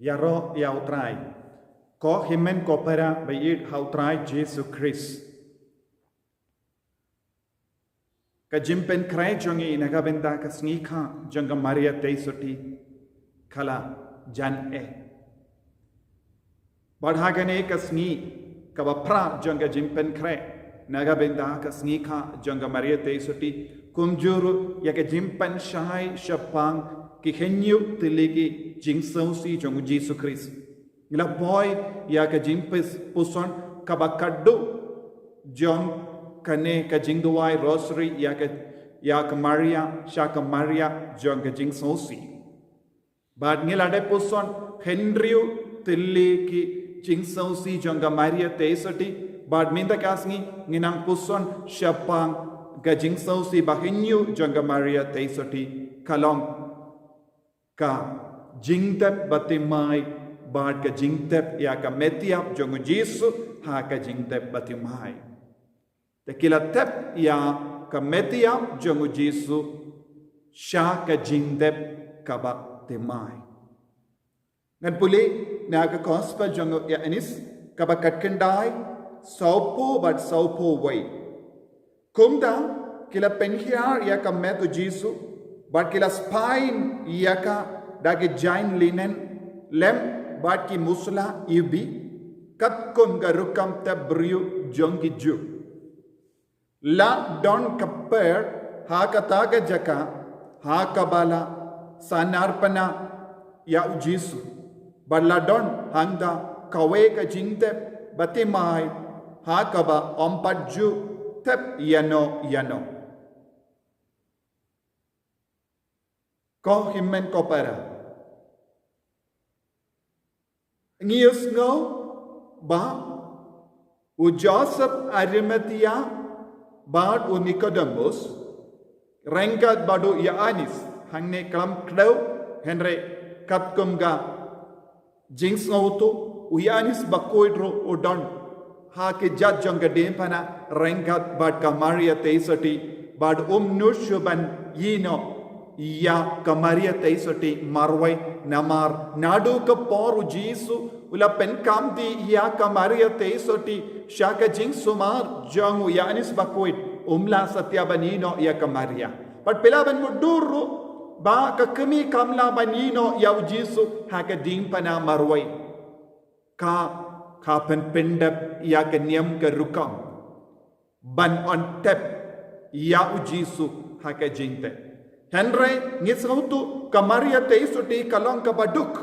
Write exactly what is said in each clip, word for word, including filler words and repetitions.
Ïaroh ïa U Trai. Ko hynmen ko para ba ïeit ha U Trai Jisu Khrist. Ka jingpynkhreh jong ngi na ka bynta ka sngi kha jong ka Maria Theisotti ka la jan eh. Bad ha kane ka sngi kaba phra jong ka jingpynkhreh na ka bynta ka sngi kha jong ka Maria Theisotti, kumjuh ruh ïa ka jingpynshai shaphang ki hynñiew tylli ki jingsngewsih jong U Jisu Khrist. Ngi la poi ïa ka jingpynsngewsih kaba khadduh jong kane ka jingduwai Rosary ïa ka, ïa ka Maria, sha ka Maria jong ka jingsngewsih. Bad ngi la dep pyrshang hynriew tylli ki jingsngewsih jong ka Maria Theisotti, bad mynta ka sngi ngin nang pyrshang shaphang ka jingsngewsih ba hynñiew jong ka Maria Theisotti, ka long ka jingtep bathymmai, bad ka jingtep ïa ka met ïap jong U Jisu ha ka jingtep bathymmai. Te ki la tep ïa ka met ïap jong U Jisu sha ka jingtep kaba thymmai. Ngan pule na ka Gospel jong u Ïoannis kaba khatkhyndai, sawphew bad sawphew wei. Kumta ki la pynhiar ïa ka met U Jisu, bad ki la spaiñ ïa ka da ki jaiñ linen, lem bad ki musla iwbih, katkum ka rukom tep briew jong ki Jiw. La don ka per ha kata ka jaka ha kaba la sahnarphna ïa U Jisu. Bad la don hangta kawei ka jingtep bathymmai ha kaba ym pat ju tep ïano ïano. Ko hynmen ko para, ngi ïohsngew ba u Joseph Arimathea bad u Nicodemus, ryngkat bad u Ïoannis, hangne khlem kdew, hynrei katkum ka jingsngewthuh, u Ïoannis Bakhuid ruh u don ha ki jait jong ka diengphna ryngkat bad ka Maria Theisotti, bad um nud shuh ban ïehnoh ïa ka Maria Theisotti marwei, namar naduh ka por U Jisu u la pynkhamti ïa ka Maria Theisotti sha ka jingsumar jong u Ïoannis Bakhuid, um lah satia ban ïehnoh ïa ka Maria. Bad phi lah ban mutdur ruh ba ka kmie kam lah ban ïehnoh ïa U Jisu ha ka diengphna marwei. Ka, ka pynpyndep ïa ka niam ka rukom ban ym tep ïa U Jisu ha ka jingtep. Hynrei ngi sngewthuh ka Maria Theisotti ka long kaba duk.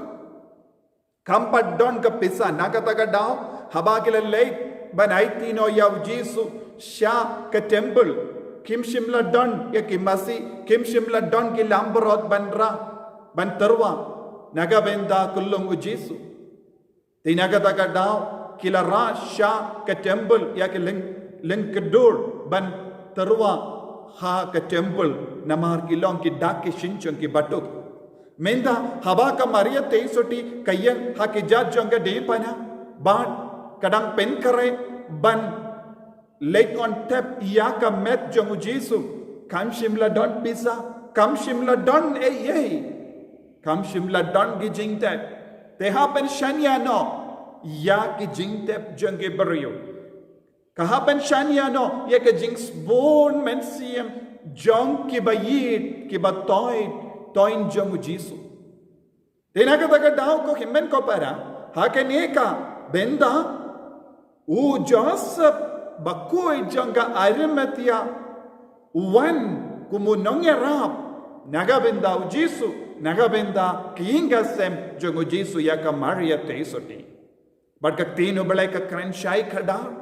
Kam pat don ka pisa, na kata ka daw haba ki la leit ban aiti noh ïa U Jisu sha ka temple, kim shym la don ïa ki masi, kim shym la don ki langbrot ban rah, ban tyrwa na ka bynta ka lyngkhuh U Jisu. Te na kata ka daw ki la rah sha ka temple ïa ki lyng, lyngkdur ban tyrwa ha ka temple, namar ki long ki dak ki shin jong ki baduk. Mynta haba ka Maria Theisotti ka ïeng ha ki jait jong ka diengphna, bad ka dang pynkhreh ban leit ym tep ïa ka met jong U Jisu, kam shym la don pisa, kam shym la don ei ei, kam shym la don ki jingtep. Te ha pynshaniah noh ïa ki jingtep jong ki briew. Ka ha pynshaniah noh ïa ka jingsbun mynsiem jong ki ba ïeit, ki ba thoit, thoit jong U Jisu. Te na kata ka daw ko hynmen ko para, ha kane ka bynta u Joseph Bakhuid jong ka Arimathea u wan kum u nongïarap na ka bynta U Jisu, na ka bynta ka ïing ka sem jong U Jisu ïa ka Maria Theisotti. Bad ka ktien U Blei ka kren shai kdar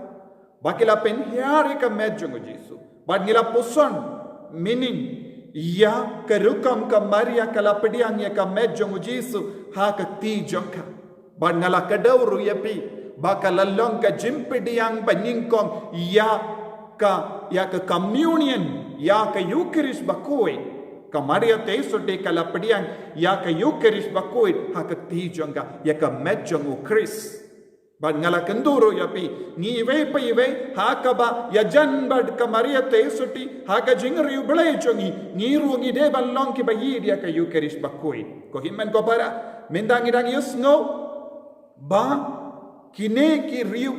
ba ki la pynhiar ïa ka met jong U Jisu. Bad ngi la pyrshang mynnin ïa ka rukom ka Maria ka la pdiang ïa ka met jong U Jisu ha ka kti jong ka. Bad nga la kdew ruh ïa phi ba ka la long ka jingpdiang banyngkong ïa ka, ïa ka communion, ïa ka Eucharist Bakhuid. Ka Maria Theisotti ka la pdiang ïa ka Eucharist Bakhuid ha ka kti jong ka, ïa ka met jong U Khrist. Bad nga la kynduh ruh ïa phi, ngi iwei pa iwei, ha kaba ïajan bad ka Maria Theisotti ha ka jingriewblei jong ngi, ngi ruh ngi dei ban long kiba ïeit ïa ka Ïukharist bakhuid. Ko hynmen ko para, mynta ngi dang ïohsngew ba kine ki riew,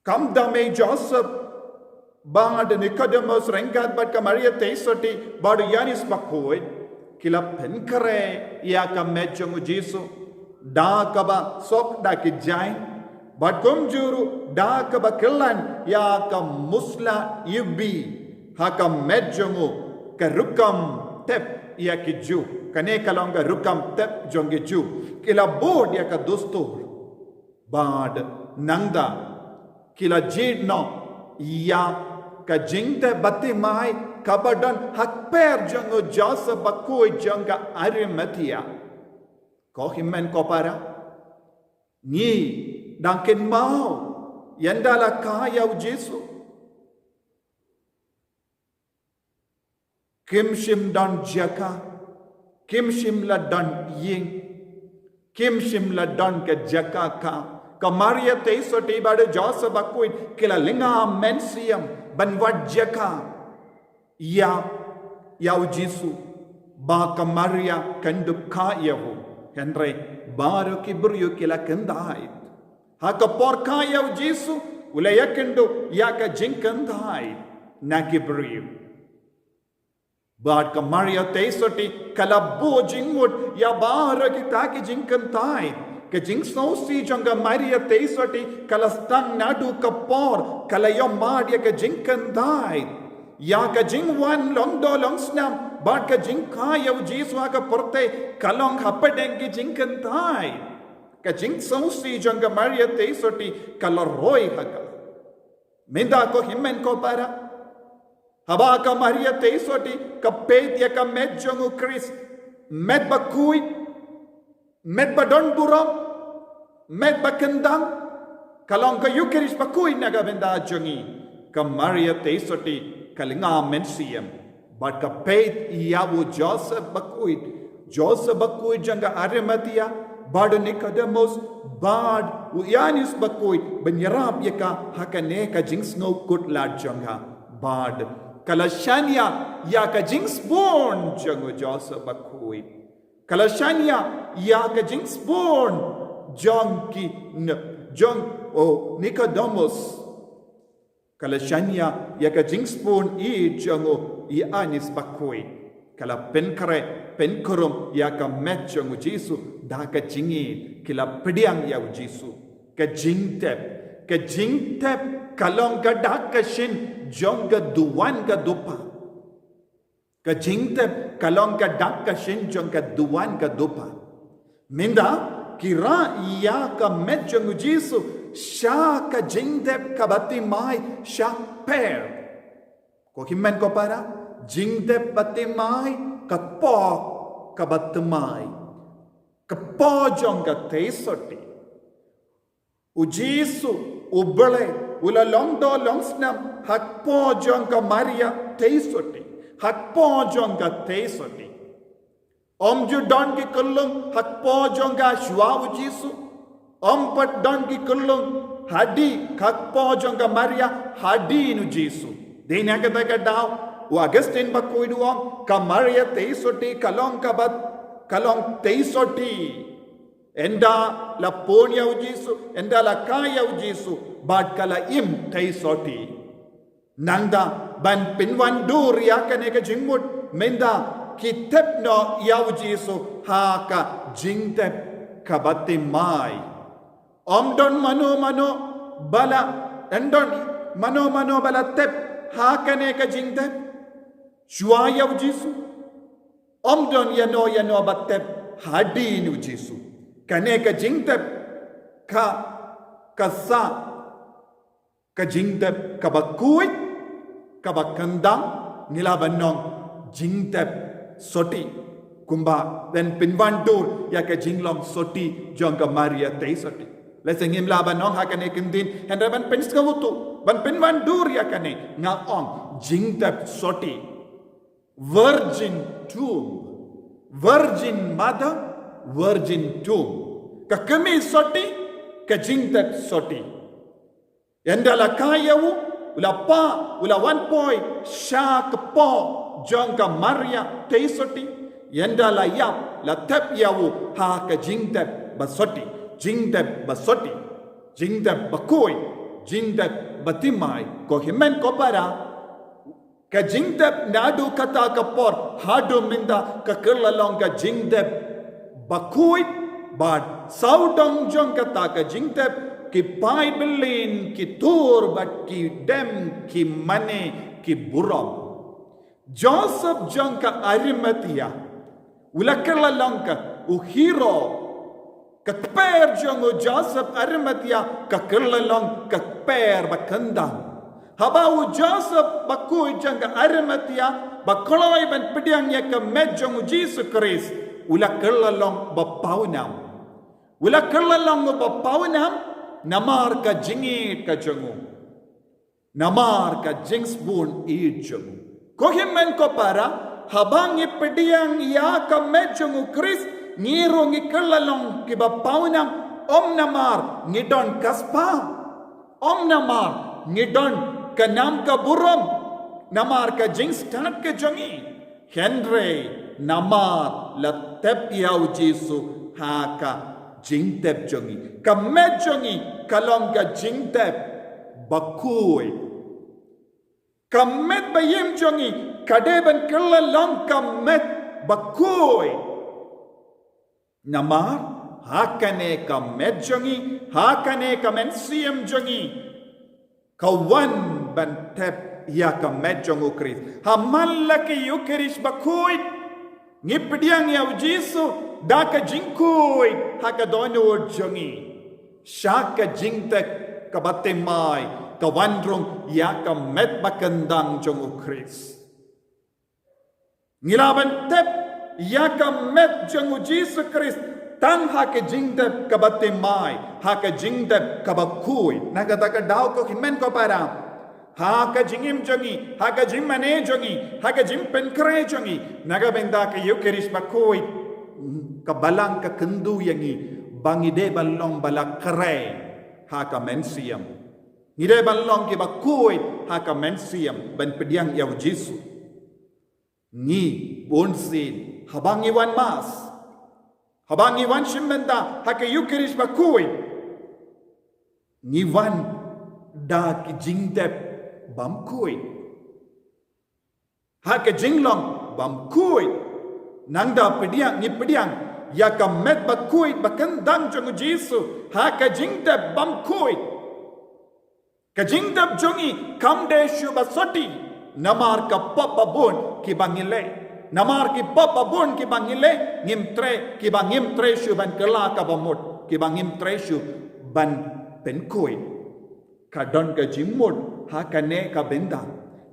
kam da Mei Joseph bad Nicodemus ryngkat bad ka Maria Theisotti bad u Ïoannis Bakhuid, ki la pynkhreh ïa ka met jong u Jisu da kaba sop da ki jaiñ, bad kumjuh ruh da kaba kylla ïa ka musla iwbih ha ka met jong u, ka rukom tep ïa ki Jiw. Kane ka long ka rukom tep jong ki Jiw. Ki la bud ïa ka dustur. Bad nangta ki la jied noh ïa ka jingtep baptismai kaba don ha kper jong u Joseph bakhuid jong ka Arimathea. Ko hynmen ko para, ngi dang kynmaw ynda la kha ïa u Jisu. Kim shym don jaka, kim shym la don ïing, kim shym la don ka jaka kha. Ka Maria Theisotti bad u Joseph bakhuid ki la lynga mynsiem ban wad jaka ïa, ïa u Jisu, ba ka Maria kan dup kha ïa u. Hynrei baroh ki briew ki la kyntait. Ha ka por kha ïa u Jisu, u la ïakynduh ïa ka jingkyntait na ki briew. Bad ka Maria Theisotti ka la buh jingmut ïa baroh kita ki jingkyntait. Ka jingsngewsih jong ka Maria Theisotti ka la sdang naduh ka por ka la ïohmad ïa ka jingkyntait. Ïa ka jingwan long doh long snam bad ka jingkha ïa u Jisu ha ka pyrthei ka long hapdeng ki jingkyntait. Ka jingsngewsih jong ka Maria Theisotti ka la roi ha ka. Mynta ko hynmen ko para, haba ka Maria Theisotti ka peit ïa ka met jong u Khrist, met bakhuid, met ba don burom, met ba kyndang, ka long ka Ïukharist bakhuid na ka bynta jong ngi. Ka Maria Theisotti ka lynga mynsiem bad ka peit ïa u Joseph bakhuid, Joseph bakhuid jong ka Arimathea, bad u Nicodemus, bad u Ïoannis bakhuid, ban ïarap ïa ka ha kane ka jingsngewkhuslai jong ka. Bad ka la shaniah ïa ka jingsbun jong u Joseph bakhuid. Ka la shaniah ïa ka jingsbun jong ki, jong u Nicodemus. Ka la shaniah ïa ka jingsbun ïeit jong u Ïoannis bakhuid. Ka la pynkhreh pynkhrum ïa ka met jong u Jisu da ka jingïeit. Ki la pdiang ïa u Jisu. Ka jingtep, ka jingtep ka long ka dak ka shin jong ka duwan ka dupa. Ka jingtep ka long ka dak ka shin jong ka duwan ka dupa. Mynta ki rah ïa ka met jong u Jisu sha ka jingtep ka baptismai sha kper. Ko hynmen ko para, jingtep baptismai ka kpoh ka baptismai, ka kpoh jong ka Theisotti. U Jisu, u Blei, u la long doh long snam ha kpoh jong ka Maria Theisotti, ha kpoh jong ka Theisotti. Ym ju don ki khyllung ha kpoh jong ka shuwa u Jisu. Ym pat don ki khyllung hadien ha kpoh jong ka Maria hadien u Jisu. Dei na kata ka daw u Augustine bakhuid u ong ka Maria Theisotti ka long ka bad, ka long Theisotti. Ynda la pun ïa u Jisu, ynda la kha ïa u Jisu, bad ka la im Theisotti. Nangta ban pynwandur ïa kane ka jingmut, mynta ki tep noh ïa u Jisu ha ka jingtep ka baptismai. Ym don mano mano ba la, ym don mano mano ba la tep ha kane ka jingtep shuwa ïa u Jisu. Ym don ïano ïano ba tep hadien u Jisu. Kane ka jingtep ka, ka sah ka jingtep kaba khuid, kaba kyndang, ngi lah ban ong jingtep sotti. Kumba ban pynwandur ïa ka jinglong sotti jong ka Maria Theisotti. Lehse ngim lah ban ong ha kane ka ktien, hynrei ban pynsngewthuh, ban pynwandur ïa kane, nga ong jingtep sotti. Virgin tomb. Virgin mother, virgin tomb. Ka kmie sotti, ka jingtep soti. Ynda la kai ïa u, u la poi, u la wan poi sha ka poh jong ka Maria Theisotti. Ynda la ïap, la tep ïa u ha ka jingtep ba soti, jingtep ba soti, jingtep ba khuid, jingtep ba thymmai. Ko hynmen ko para, ka jingtep naduh kata ka por haduh mynta ka kylla long ka jingtep ba khuid, bad sawdong jong kata ka jingtep ki paid byllien, ki tur bad ki dem, ki mane, ki burom. Joseph jong ka Arimathea, u la kylla long ka u hero. Ka kper jong u Joseph Arimathea ka kylla long ka kper ba kyndang. Haba u Joseph ba khuid jong ka Arimathea ba kloi ban pdiang ïa ka met jong u Jisu Khrist, u la kylla long ba pawnam. U la kylla long ba pawnam namar ka jingïeit ka jong u, namar ka jingsbun ïeit jong u. Ko hynmen ko para, haba ngi pdiang ïa ka met jong u Khrist, ngi ruh ngi kylla long kiba pawnam, ym namar ngi don ka spah, ym namar ngi don ka nam ka burom, namar ka jingstad ka jong ngi. Hynrei namar la tep ïa u Jisu ha ka jingtep jong ngi. Ka met jong ngi ka long ka jingtep ba khuid. Ka met ba ïeid jong ngi ka dei ban kylla long ka met ba khuid. Namar ha kane ka met jong ngi, ha kane ka mynsiem jong ngi, ka wan ban tep ïa ka met jong u Khrist. Ha man la ka Eukharist ba khuid, ngi pdiang ïa u Jisu da ka jingkhuid ha ka dohnud jong ngi. Sha ka jingtep kaba thymmai, ka wan rung ïa ka met ba kyndang jong u Khrist. Ngi lah ban tep ïa ka met jong u Jisu Khrist tang ha ka jingtep kaba thymmai, ha ka jingtep kaba khuid. Na kata ka daw ko hynmen ko para, ha ka jingim jong ngi, ha ka jingmane jong ngi, ha ka jingpynkhreh jong ngi, na ka bynta ka Eukharist ba khuid, ka Balang ka kyntu ïa ngi ba ngi dei ban long ba la khreh ha ka mynsiem. Ngi dei ban long kiba khuid ha ka mynsiem ban pdiang ïa u Jisu. Ngi bunsien haba ngi wan Mass, haba ngi wan shim bynta ha ka Eukharist ba khuid, ngi wan da ki jingtep bym khuid, ha ka jinglong bym khuid. Nangta pdiang, ngi pdiang ïa ka met ba khuid ba kyndang jong u Jisu ha ka jingtep bym khuid. Ka jingtep jong ngi kam dei shuh ba soti namar ka pop ba bun kiba ngi leh. Namar ki pop ba bun kiba ngi leh, ngim treh, kiba ngim treh shuh ban kylla kaba mut, kiba ngim treh shuh ban pynkhuid. Ka don ka jingmut ha kane ka bynta.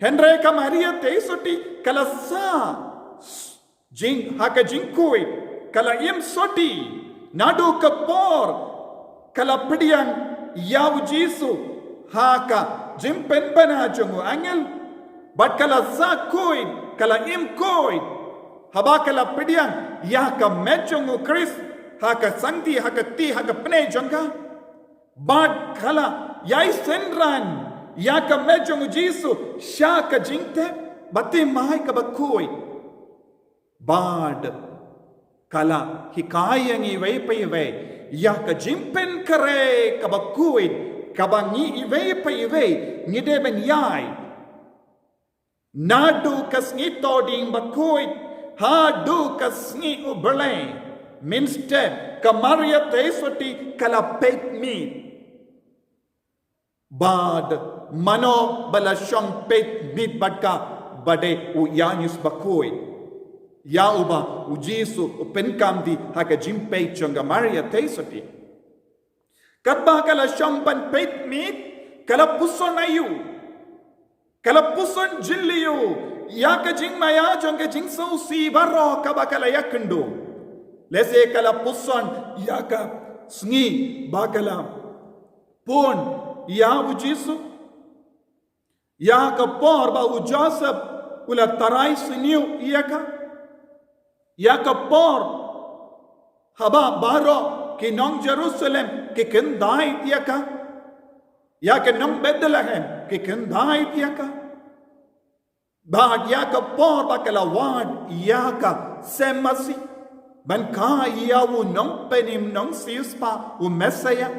Hynrei ka Maria Theisotti ka la sah jing, ha ka jingkhuid, ka la im soti naduh ka por ka la pdiang ïa u Jisu ha ka jingpynbna jong u angel. Bad ka la sah khuid, ka la im khuid haba ka la pdiang ïa ka met jong u Khrist ha ka sangti, ha ka kti, ha ka pyrthei jong ka. Bad ka la ïai synran ïa ka met jong u Jisu sha ka jingtep ba thymmai kaba khuid. Bad ka la hikai ïa ngi iwei pa iwei ïa ka jingpynkhreh kaba khuid kaba ngi iwei pa iwei ngi dei ban ïai. Naduh ka sngi Thohdieng ba khuid haduh ka sngi U Blei, mynstep ka Maria Theisotti ka la peit miet. Bad mano ba la shong peit miet bad ka? Ba dei u Ïañus ba khuid, ïa uba u Jisu u pynkam dih ha ka jingpeit jong ka Maria Theisotti. Katba ka la shong ban peit miet, ka la puson aïu? Ka la puson jylliew ïa ka jingmaïa jong ka jingsngewsih baroh kaba ka la ïakynduh. Lehse ka la puson ïa ka sngi ba ka la pun ïa u Jisu, ïa ka por ba u Joseph u la tharai sniew ïa ka, ïa ka por haba baroh ki nong Jerusalem ki khyndai ïa ka. Ïa ki nong Bethlehem ki khyndai ïa ka. Bad ïa ka por ba ka la wad ïa ka Sem Masi ban kha ïa u nongpynim nongsiewspah u Messaïah.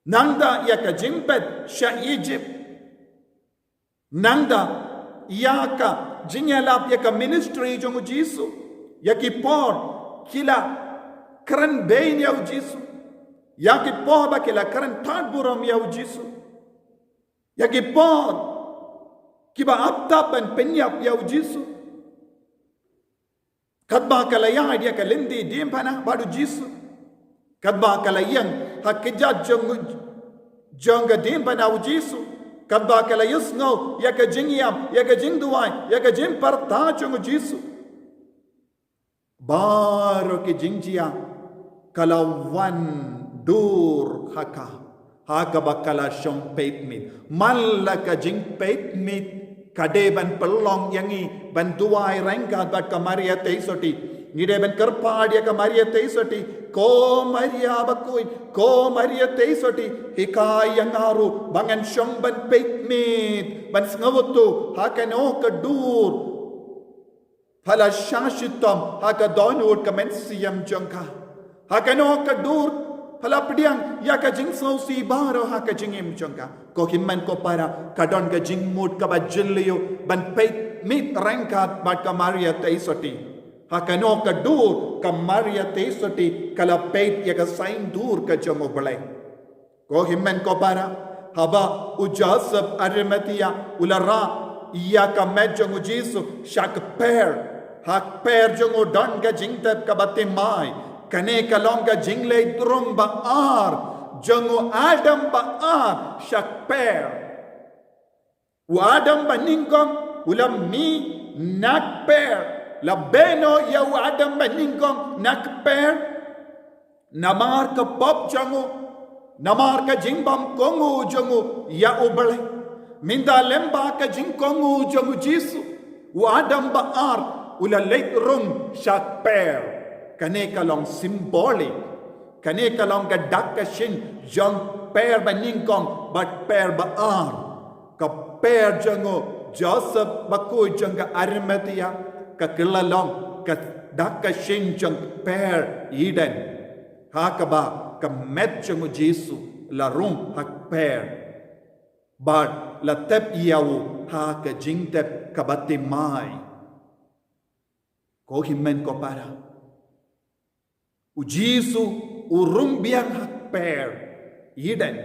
Nangta ïa ka jingbit sha Egypt. Nangta ïa ka jingïalap ïa ka ministry jong u Jisu. Ïa ki por ki la kren bein ïa u Jisu. Ïa ki por ba ki la kren tad burom ïa u Jisu. Ïa ki por kiba ap tap ban pynïap ïa u Jisu. Katba ka la ïaid ïa ka lynti diengphna bad u Jisu. Katba ka la ïeng ha kjat jong u, jong ka diengphna u Jisu. Katba ka la ïohsngew ïa ka jingïam, ïa ka jingduwai, ïa ka jingpyrta jong u Jisu. Baroh ki jingjia ka la wan dur ha ka, ha kaba ka la shong peit miet. Man la ka jingpeit miet ka dei ban pynlong ïa ngi ban duwai ryngkat bad ka Maria Theisotti. Ngi dei ban kyrpad ïa ka Maria Theisotti, ko Maria bakhuid, ko Maria Theisotti, hikai ïa nga ruh ba ngan shong ban peit miet, ban sngewthuh ha kano ka dur pha la shah shitom ha ka dohnud ka mynsiem jong ka. Ha kano ka dur pha la pdiang ïa ka jingsngewsih baroh ha ka jingim jong ka. Ko hynmen ko para, ka don ka jingmut kaba jylliew ban peit miet ryngkat bad ka Maria Theisotti. Ha kano ka dur ka Maria Theisotti ka la peit ïa ka saiñdur ka jong U Blei. Ko hynmen ko para, haba u Joseph Arimathea u la rah ïa ka met jong u Jisu sha kper, ha kper jong u don ka jingtep kaba thymmai. Kane ka long ka jingleit rung ba ar jong u Adam ba ar sha kper. U Adam ba nyngkong u la mih na kper. La beh noh ïa u Adam ba nyngkong na kper. Namar ka pop jong u, namar ka jingbymkohnguh jong u ïa U Blei. Mynta lyngba ka jingkohnguh jong u Jisu, u Adam ba ar u la leit rung sha kper. Kane ka long symbolic. Kane ka long ka dak ka shin jong kper ba nyngkong bad kper ba ar. Ka kper jong u Joseph bakhuid jong ka Arimathea, ka kylla long ka dak ka shin jong kper Eden. Ha kaba ka met jong u Jisu la rung ha kper. Bad la tep ïa u ha ka jingtep kaba thymmai. Ko hynmen ko para, u Jisu u rung biang ha kper Eden.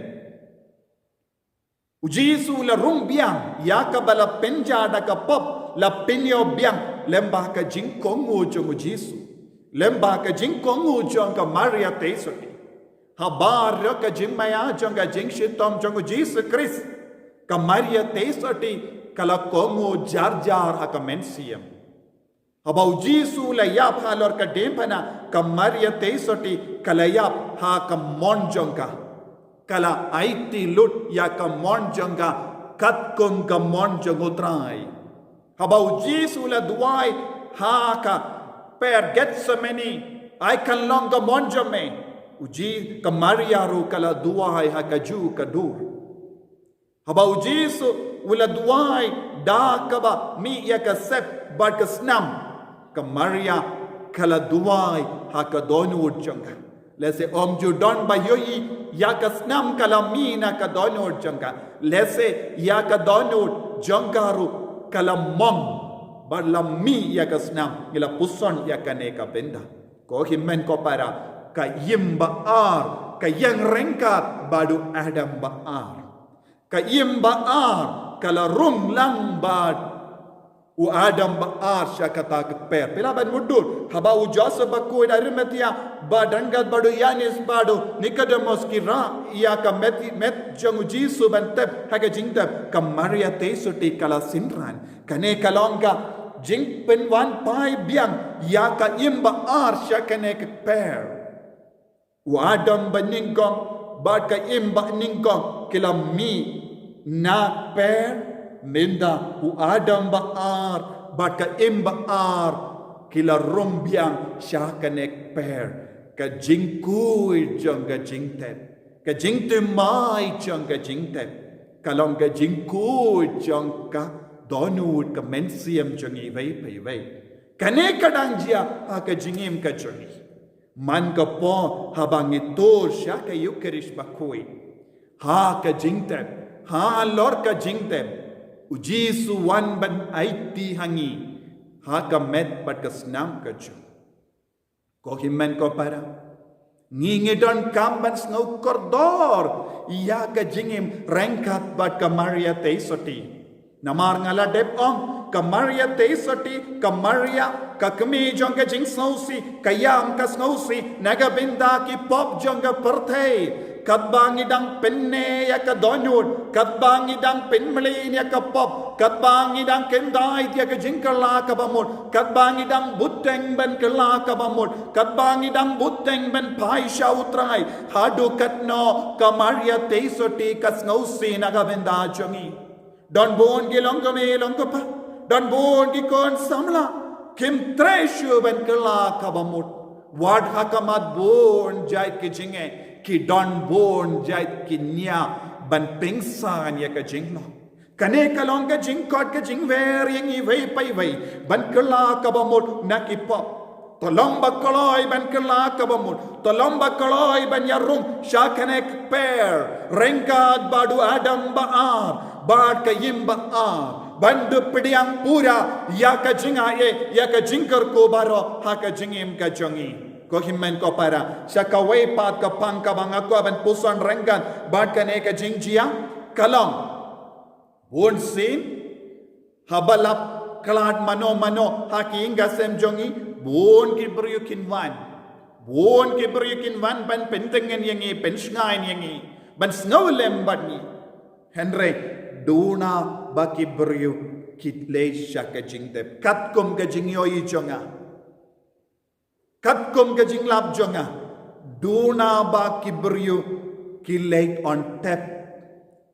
U Jisu la rung biang ïa kaba la pynjah da ka pop, la pynïoh biang lyngba ka jingkohnguh jong u Jisu, lyngba ka jingkohnguh jong ka Maria Theisotti. Ha baroh ka jingmaïa jong ka jingshitom jong u Jisu Khrist, ka Maria Theisotti ka la kohnguh jar jar ha ka mynsiem. Haba u Jisu u la ïap halor ka diengphna, ka Maria Theisotti ka la ïap ha ka mon jong ka. Ka la aiti lut ïa ka mon jong ka katkum ka mon jong U Trai. Haba u Jisu u la duwai ha ka kper Gethsemane, ai kan long ka mon jong me. U Ji-, ka Maria ruh ka la duwai ha kajuh ka dur. Haba u Jisu u la duwai da kaba mih ïa ka sep bad ka snam, ka Maria ka la duwai ha ka dohnud jong ka. Lehse ym ju don ba ïohi ïa ka snam ka la mih na ka dohnud jong ka. Lehse ïa ka dohnud jong ka ruh ka la mong bad la mih ïa ka snam, ngi la puson ïa kane ka bynta. Ko hynmen ko para, ka Im ba ar ka ïeng ryngkat bad u Adam ba ar. Ka Im ba ar ka la rung lang bad u Adam ba ar sha kata ka kper. Phi lah ban mutdur, haba u Joseph bakhuid Arimathea bad ryngkat bad u Ïanis bad u Nikodemos ki rah ïa ka met, met jong u Jisu ban tep ha ka jingtep, ka Maria Theisotti ka la synran. Kane ka long ka jingpynwan phai biang ïa ka Im ba ar sha kane ka kper. U Adam ba nyngkong bad ka Im ba nyngkong ki la mih na kper, mynta u Adam ba ar bad ka Im ba ar ki la rung biang sha kane ka kper. Ka jingkhuid jong ka jingtep, ka jingthymmai jong ka jingtep, ka long ka jingkhuid jong ka dohnud, ka mynsiem jong iwei pa iwei. Kane ka dang jia ha ka jingim ka jong ngi. Man ka por haba ngi tur sha ka Eukharist bakhuid, ha ka jingtep, halor ka jingtep, U Jisu u wan ban aiti ha ngi ha ka met bad ka snam ka jong u. Ko hynmen ko para, ngi ngi donkam ban sngew kordor ïa ka jingim ryngkat bad ka Maria Theisotti. Namar nga la dep ong, ka Maria Theisotti, ka Maria, ka kmie jong ka jingsngewsih, ka ïam ka sngewsih na ka bynta ki pop jong ka pyrthei. Katba ngi dang pyneh ïa ka dohnud, katba ngi dang pynmlien ïa ka pop, katba ngi dang kyndait ïa ka jingkylla kaba mut, katba ngi dang bteng ban kylla kaba mut, katba ngi dang bteng ban phai sha U Trai, haduh katno ka Maria Theisotti ka sngewsih na ka bynta jong ngi. Don bun ki longkmie longkpa, don bun ki khun samla, kim treh shuh ban kylla kaba mut. Wat ha khmat bun jait ki jingeh, ki don bun jait ki nia ban pynksan ïa ka jinglong. Kane ka long ka jingkhot ka jingwer ïa ngi iwei pa iwei ban kylla kaba mut na ki pop. To long ba kloi ban kylla kaba mut, to long ba kloi ban ïarung sha kane ka kper ryngkat bad u Adam ba ar bad ka Im ba ar, ban da pdiang pura ïa ka jingaiei, ïa ka jingkyrkhu baroh ha ka jingim ka jong ngi. Ko hynmen ko para, sha kawei pat ka pang kaba nga kwah ban puson ryngkat bad kane ka jingjia ka long, bunsien haba la khlad mano mano ha ki ïing ki sem jong ngi, bun ki briew kin wan. Bun ki briew kin wan ban pyntngen ïa ngi, pynshngaiñ ïa ngi, ban sngewlem bad ngi. Hynrei duna ba ki briew ki leit sha ka jingtep, katkum ka jingïohi jong nga, katkum ka jinglap jong nga, duna ba ki briew ki leit on tep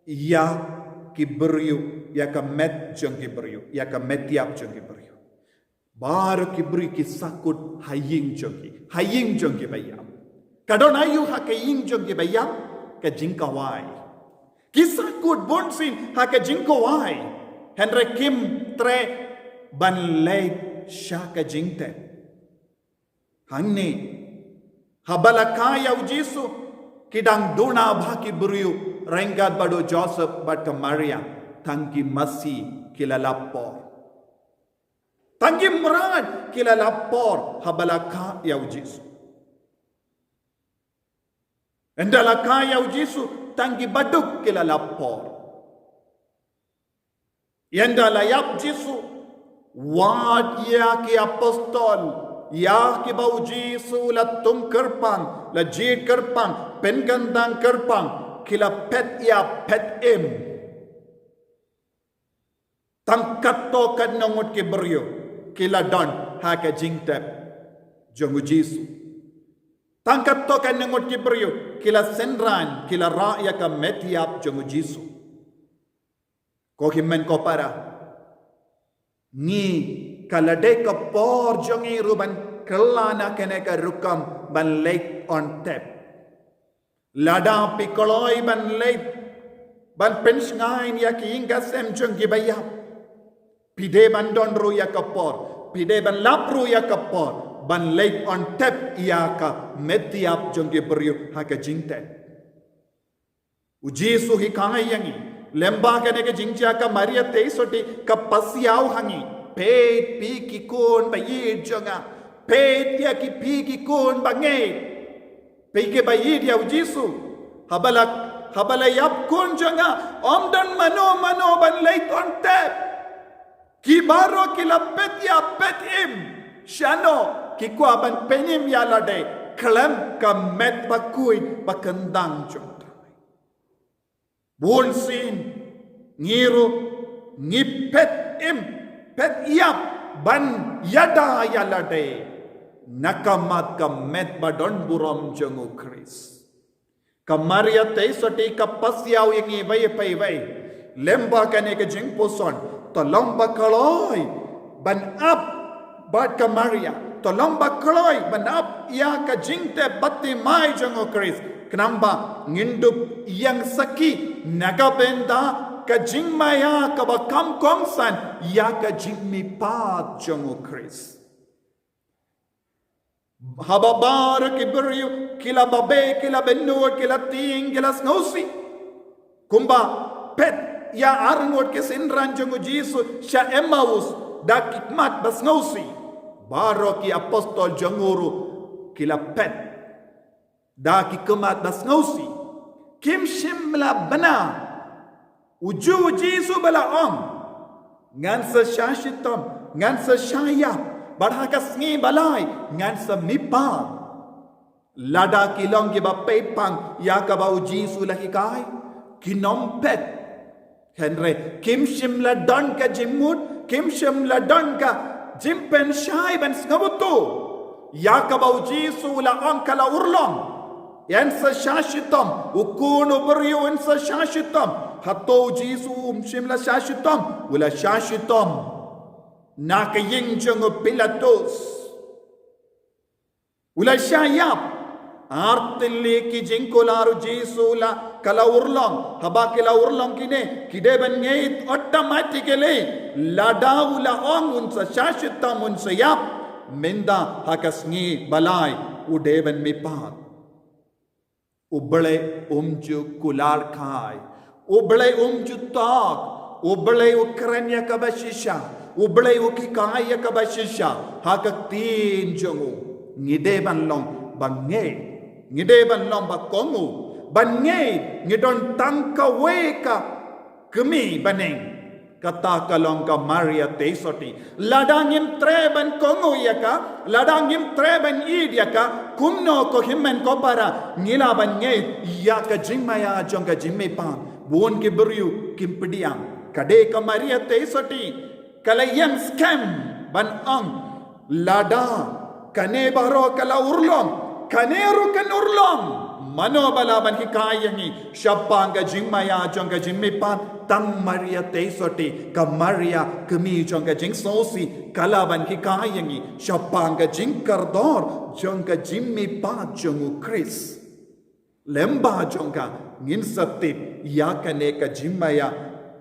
ïa ki briew, ïa ka met jong ki briew, ïa ka met ïap jong ki briew. Baroh ki briew ki sahkut ha ïing jong ki, ha ïing jong ki ba ïap. Ka don aïu ha ka ïing jong ki ba ïap? Ka jingkhawai. Ki sahkut bunsien ha ka jingkhawai, hynrei kim treh ban leit sha ka jingtep. Hangne, haba la kha ïa U Jisu, ki dang duna ba ki briew ryngkat bad u Joseph bad ka Maria, tang ki masi ki la lap por. Tang ki mrad ki la lap por haba la kha ïa U Jisu. Ynda la kha ïa U Jisu, tang ki baduk ki la lap por. Ynda la ïap Jisu, wat ïa ki apostol, ïa kiba U Jisu la tung kyrpang, la jied kyrpang, pynkyndang kyrpang, ki la phet ïap phet im. Tang katto katne ngut ki briew ki la don ha ka jingtep jong U Jisu. Tang katto katne ngut ki briew ki la synran, ki la rah ïa ka met ïap jong U Jisu. Ko hynmen ko para, ngi, ka la dei ka por jong ngi ruh ban kylla na kane ka rukom ban leit on tep. Lada phi kloi ban leit ban pynshngaiñ ïa ki ïing ki sem jong ki ba ïap, phi dei ban don ruh ïa ka por, phi dei ban lap ruh ïa ka por ban leit on tep ïa ka met ïap jong ki briew ha ka jingtep. U Jisu u hikai ïa ngi, lem bad kane ka jingjia ka Maria Theisotti ka pasiaw ha ngi. Peit phi ki khun ba ïeit jong nga. Peit ïa ki phi ki khun ba ngeit. Peit ki ba ïeit ïa U Jisu. Haba la, haba la ïap khun jong nga, ym don mano mano ban leit on tep. Ki baroh ki la phet ïap phet im. Shano? Ki kwah ban pynim ïa lade khlem ka met bakhuid bakyndang jong U Trai. Bunsien ngi ruh ngi phet im, phet ïap ban ïada ïa lade na ka mat ka met ba don burom jong U Khrist. Ka Maria Theisotti ka pasiaw ïa ngi iwei pa iwei. Lem bad kane ka jingpuson, to long ba kloi ban ap bad ka Maria, to long ba kloi ban ap ïa ka jingtep baptismai jong u Khrist, khnang ba ngin dup ïeng sakhi na ka bynta ka jingmaïa kaba kham kongsan ïa ka jingmihpat jong u Khrist. Haba baroh ki briew ki la babe, ki la bynnud, ki la tieng, ki la sngewsih. Kumba phet ïa arngut ki synran jong u Jisu sha Emmaus da ki khmat ba sngewsih. Baroh ki apostol jong u ruh ki la phet da ki khmat ba sngewsih. Kim shym la bna u ju u Jisu ba la ong, ngan sa shah shitom, ngan sa shah ïap, bad ha ka sngi ba lai ngan sa mihpat. Lada ki long kiba peit pang ïa kaba u Jisu la hikai, kin ym phet. Hynrei kim shym la don ka jingmut, kim shym la don ka jingpynshai ban sngewthuh ïa kaba u Jisu u la ong ka la urlong. Yn sa shah shitom, u Khun u briew yn sa shah shitom. Hato u Jisu um shym la shah shitom? U la shah shitom na ka ïing jong u Pilatus. U la shah ïap. Ar tylli ki jingkular u Jisu la ka la urlong. Haba ki la urlong kine, ki dei ban ngeit automatically. Lada u la ong un sa shah shitom, un sa ïap, mynta ha ka sngi ba lai u dei ban mihpat. U Blei um ju kular kai. U Blei um ju tok. U Blei u kren ïa kaba shisha. U Blei u hikai ïa kaba shisha ha ka ktien jong u. Ngi dei ban long ba ngeit. Ngi dei ban long ba kohnguh. Ban ngeit ngi don tang kawei ka kmie bneng. Kata ka long ka Maria Theisotti. Lada ngim treh ban kohnguh ïa ka, lada ngim treh ban ïeit ïa ka, kumno ko hynmen ko para ngi lah ban ngeit ïa ka jingmaïa jong ka jingmihpat? Bun ki briew kim pdiang. Ka dei ka Maria Theisotti ka la ïeng skhem ban ong, lada kane baroh ka la urlong, kane ruh kan urlong. Mano ba lah ban hikai ïa ngi shaphang ka jingmaïa jong ka jingmihpat? Tang Maria Theisotti, ka Maria kmie jong ka jingsngewsih, ka lah ban hikai ïa ngi shaphang ka jingkordor jong ka jingmihpat jong u Khrist. Lem bad jong ka ngin sa tip ïa kane ka jingmaïa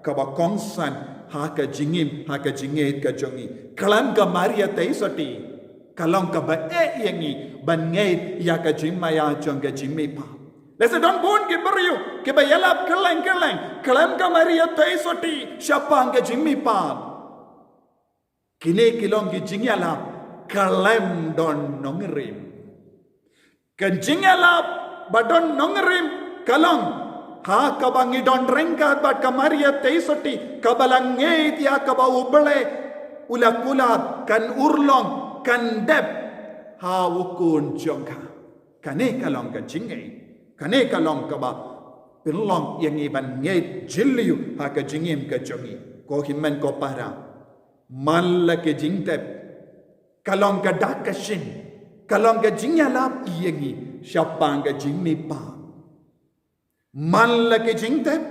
kaba kongsan ha ka jingim, ha ka jingngeit ka jong ngi. Khlem ka Maria Theisotti ka long kaba eh ïa ngi ban ngeit ïa ka jingmaïa jong ka jingmihpat. Lehse don bun ki briew kiba ïalap kylleng kylleng khlem ka Maria Theisotti shaphang ka jingmihpat. Kine ki long ki jingïalap khlem don nongrim. Ka jingïalap ba don nongrim ka long ha kaba ngi don ryngkat bad ka Maria Theisotti, kaba la ngeit ïa kaba U Blei u la kular kan urlong, kan dep ha u Khun jong ka. Kane ka long ka jingngeit. Kane ka long kaba pynlong ïa ngi ban ngeit jylliew ha ka jingim ka jong ngi. Ko hynmen ko para, man la ki jingtep ka long ka dak ka shin, ka long ka jingïalap ïa ngi shaphang ka jingmihpat. Man la ki jingtep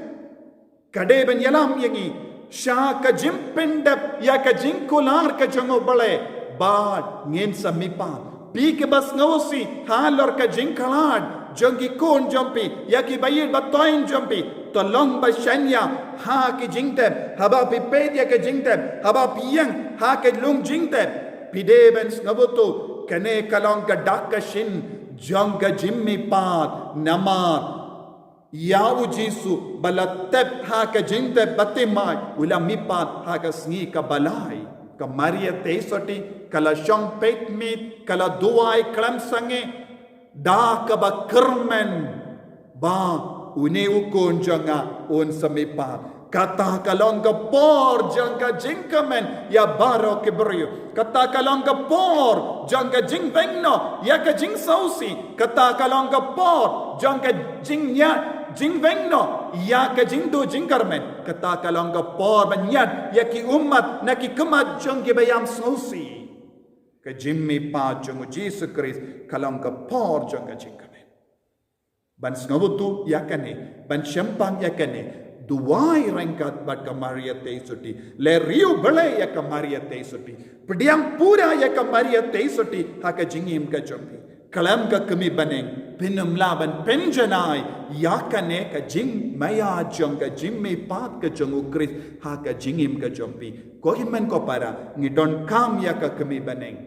ka dei ban ïalam ïa ngi sha ka jingpyndep ïa ka jingkular ka jong U Blei ba ngin sa mihpat. Phi kiba sngewsih halor ka jingkhlad jong ki khun jong phi, ïa ki ba ïeit ba thoiñ jong phi, to long ba shaniah ha ki jingtep. Haba phi peit ïa ka jingtep, haba phi ïeng ha ka lum jingtep, phi dei ban sngewthuh kane ka long ka dak ka shin jong ka jingmihpat. Namar ïa U Jisu ba la tep ha ka jingtep baptisma, u la mihpat ha ka sngi kaba lai. Ka Maria Theisotti ka la shong peit miet, ka la duwai khlem sangeh da kaba kyrmen ba une u Khun jong nga un sa mihpat. Kata ka long ka por jong ka jingkmen ïa baroh ki briew. Kata ka long ka por jong ka jingweng noh ïa ka jingsngewsih. Kata ka long ka por jong ka jingïa, jingweng noh ïa ka jingduh jingkyrmen. Kata ka long ka por ban ñiad ïa ki ummat na ki khmat jong ki ba ïam sngewsih. Ka jingmihpat jong U Jisu Khrist ka long ka por jong ka jingkmen. Ban sngewthuh ïa kane, ban shemphang ïa kane, Duwai ryngkat bad ka Maria Theisotti. Leh riewblei ïa ka Maria Theisotti. Pdiang pura ïa ka Maria Theisotti ha ka jingim ka jong phi. Khlem ka kmie bneng, phin ym lah ban pynjanai ïa kane ka jingmaïa jong ka jingmihpat ka jong U Khrist ha ka jingim ka jong phi. Ko hynmen ko para, ngi donkam ïa ka kmie bneng.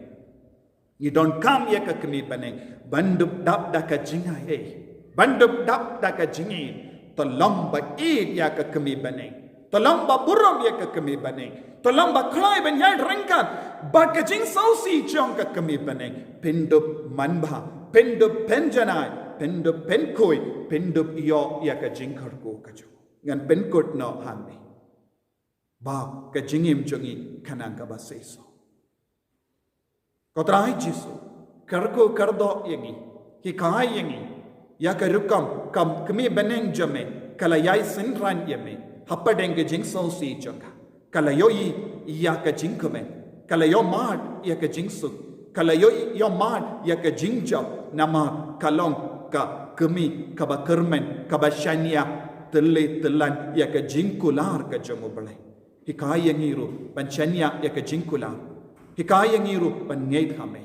Ngi donkam ïa ka kmie bneng ban dup dap da ka jingai ei, ban dup dap da ka jingïeit. To lem ba ïeit ïa ka kmie bneng, to lem ba burom ïa ka kmie bneng, to lem ba khlaiñ ban ïaid ryngkat bad ka jingsngewsih jong ka kmie bneng. Pyndup manbha, pyndup pynjanai, pyndup pynkhuid, pyndup ïoh ïa ka jingkyrkhu ka jong. Ngan pynkut noh hangne ba ka jingim jong ngi kan nang kaba seisoh. Ko Trai Jisu, kyrkhu kyrdoh ïa ngi, hikai ïa ngi ïa ka rukom ka kmie bneng jong me ka la ïai synran ïa me hapdeng ka jingsngewsih jong ka. Ka la ïohi ïa ka jingkmen, ka la ïohmad ïa ka jingsuk, ka la ïohi ïohmad ïa ka jingjop. Namar ka long ka kmie kaba kyrmen, kaba shaniah tylli tyllan ïa ka jingkular ka jong U Blei. Hikai ïa ngi ruh ban shaniah ïa ka jingkular. Hikai ïa ngi ruh ban ngeit ha me.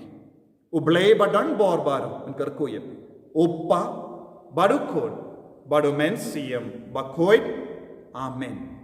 U Blei ba don bor baroh un kyrkhu ïa phi. U Kpa bad U Khun bad U Mynsiem Bakhuid. Amen.